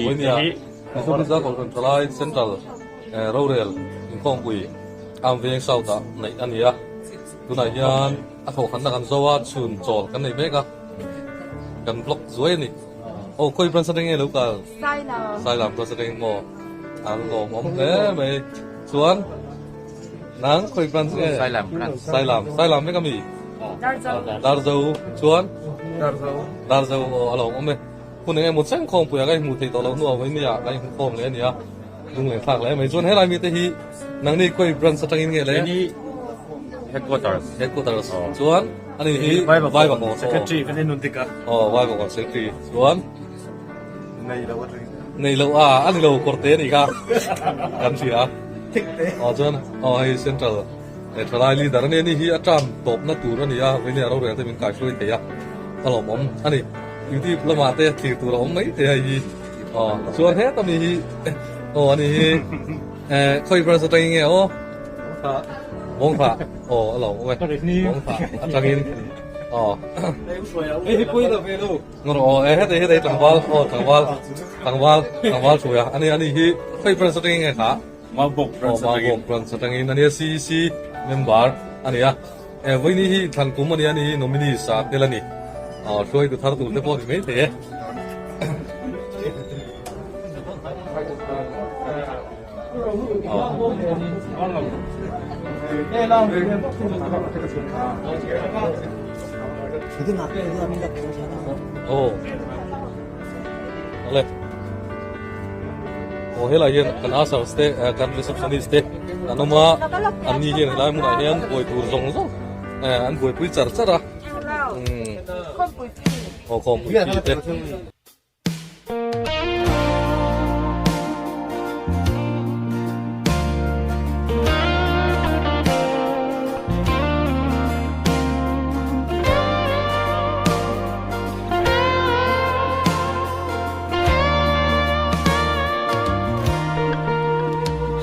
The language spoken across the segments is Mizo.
Vawinia Mizo Miza Kohhran Thalai Central Rorel Inkhawmpui Amveng South ah neih a ni a. Tunah hian a thawhkhatna kan zo a, chhun chawl kan nei mek a, kan vlog zuai a ni. Aw khawi branch atang nge lo kal? Sailam. Sailam branch atangin maw? A lawmawm hle mai. Chuan nang khawi branch nge? Sailam branch. Sailam. Sailam vek a mi? Darzo. Darzo. Chuan? Darzo. Darzo aw a lawmawm e. Hun eng emaw cheng khawmpuia ka inhmuh theih tawh loh hnuah vawi nia ka inhmu khawm leh a nia. Lunglen thlak leh mai. Chuan helai mite hi nangni khawi branch atangin nge le? Keini headquarters. Headquarters. Chuan ani hi Vaivakawn Secretary kan en dik a. Aw Vaivakawn Secretary. Chuan Nei lo atangin. Nei lo a, ani lo kawrte anih kha kan hria. Thikte. Aw chuan aw hei central thalai leader ani ani hi a term tawpna tur a ni a, vawinia rorel te min kaihruai thei a, a lawmawm a ni. Youtube lamah te thlir tur a awm mai thei a hei hi. Aw chuan heta mi hi aw ani hi eh khawi branch atangin nge aw Vawngthah aw a lo awm e Vawngthah atangin aw Hei hi pui lo ve lo Ngawr aw eh heta heta hi tlangval aw tlangval tlangval tlangval hruai a ani ani hi khawi branch atangin nge kha Maubawk branch atangin Maubawk branch atangin ania CEC member ani a eh vawiini hi thlan kum ania ani hi nominee sa tel ani aw hruaitu thar tur te pawh ni mai thei e. Aw awle aw helai hian kan ushers te kan receptionist te an awm a anni hian helai hmunah hian buai tur zawng zawng an buaipui char char a aw khawmpui pi te.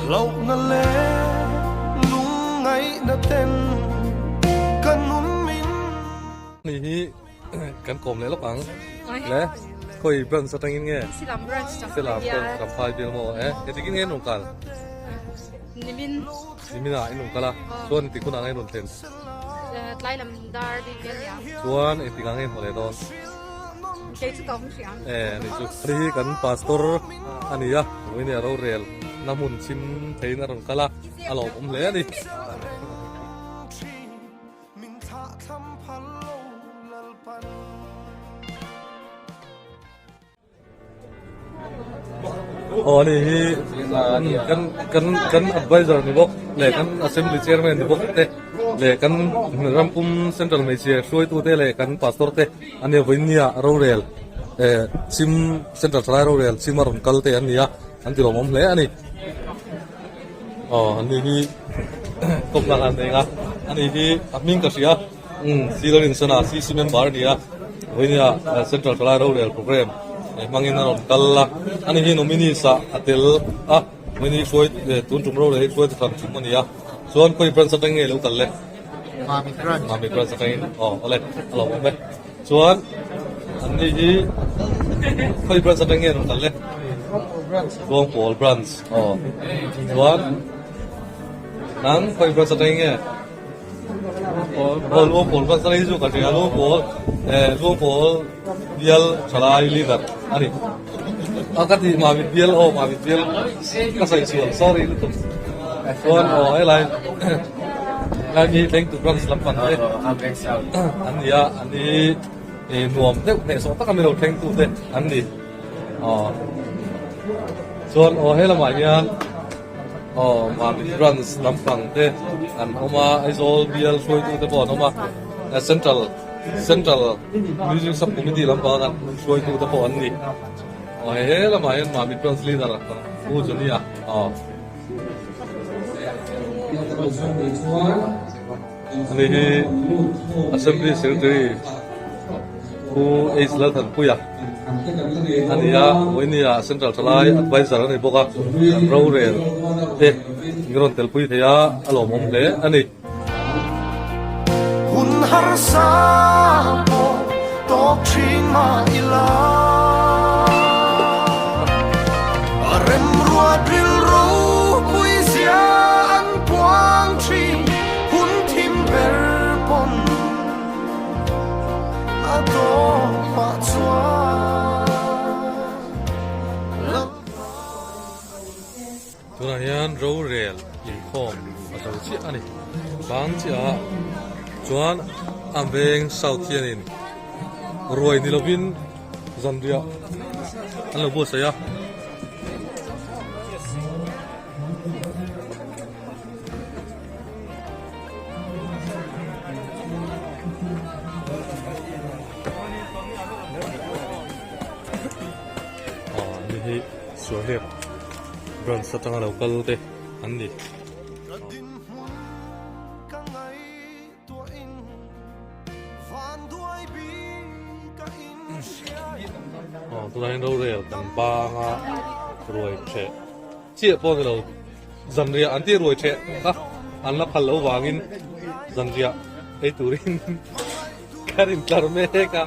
Hlauhna leh lungngaihna ten ka nun min. Ni hi kan kawm leh lawk ang le khawi branch atangin nge Silam branch Silam branch Champhai bial maw e hetikin nge rawn kal Nimin Nimin ah in rawn kal a chuan engtik hunah nge rawn thlen Tlai lam dar ding vel nia Chuan engtik ah nge hmuh leh dawn Kei chu ka awm hrih ang E ni chu Hei hi kan pastor a ni a vawiin a rorel na hmun chim theiin a rawn kal a a lawmawm hle a ni. Min thlah thlam phal lo Lalpan. Aw ani hi kan kan kan advisor ni bawk leh kan assembly chairman ni bawk te leh kan rampum central hmeichhia hruaitu te leh kan pastor te ania vawinia rorel eh chhim central thalai rorel chhim a rawn kal te an ni a an ti lawmawm hle a ni. Aw ani hi kawmna an nei a ani hi a hming ka hria umm Silo Rinsana CC member a ni a vawinia Central Thalai Rorel program hmangin a rawn kal a ani hi nominee ah a tel a vawiini hruai tun tum rorel hi hruai thlan tum a ni a chuan khawi branch atang nge lo kal le Mami branch Mami branch atangin aw awle a lo awm e Chuan anni hi khawi branch atang nge rawn kal le? Luangpawl branch aw. Chuan nang khawi branch atang nge? Aw Luangpawl branch atang hi chu ka hria Luangpawl eh Luangpawl bial thalai leader a ni. A ka ti Mamit bial aw Mamit bial ka sawi chhuah sorry lutuk. Chuan aw helai Lai mi thleng tu branch lampang te an ni a, an ni nuam deuh hnehsawh taka milo thleng tu te an ni. Aw chuan aw he lamah hian aw Mamit branch lampang te an awm a, Aizawl bial hruaitu te pawh an awm a, Central Central Music Sub Committee lampang an hruaitu te pawh an ni. Aw he lamah hian Mamit branch leader Pu Johnny-a aw. Ani hi Assembly Secretary Pu H Lalthanpuia a ni a, vawinia Central Thalai Advisor a ni bawk a, kan rorel te min rawn telpui thei a, a lawmawm hle a ni. Hun harsa pawh tawk thin mah ila. Inkhawm a zo chiah a ni. Bang chiah ah chuan a veng south hianin ruai ni lovin zanriah an lo buatsaih a. Aw ni hi Suahlep branch atanga lo kal te an ni. Ka dinhmun ka ngaihtuahin vanduai bik a inhriai. Aw tunah hian rorel kan banga ruai theh chiah pawh a ni lo zanriah an tih ruai theh kha an la phal loh vangin zanriah ei turin ka rin tlar mek a.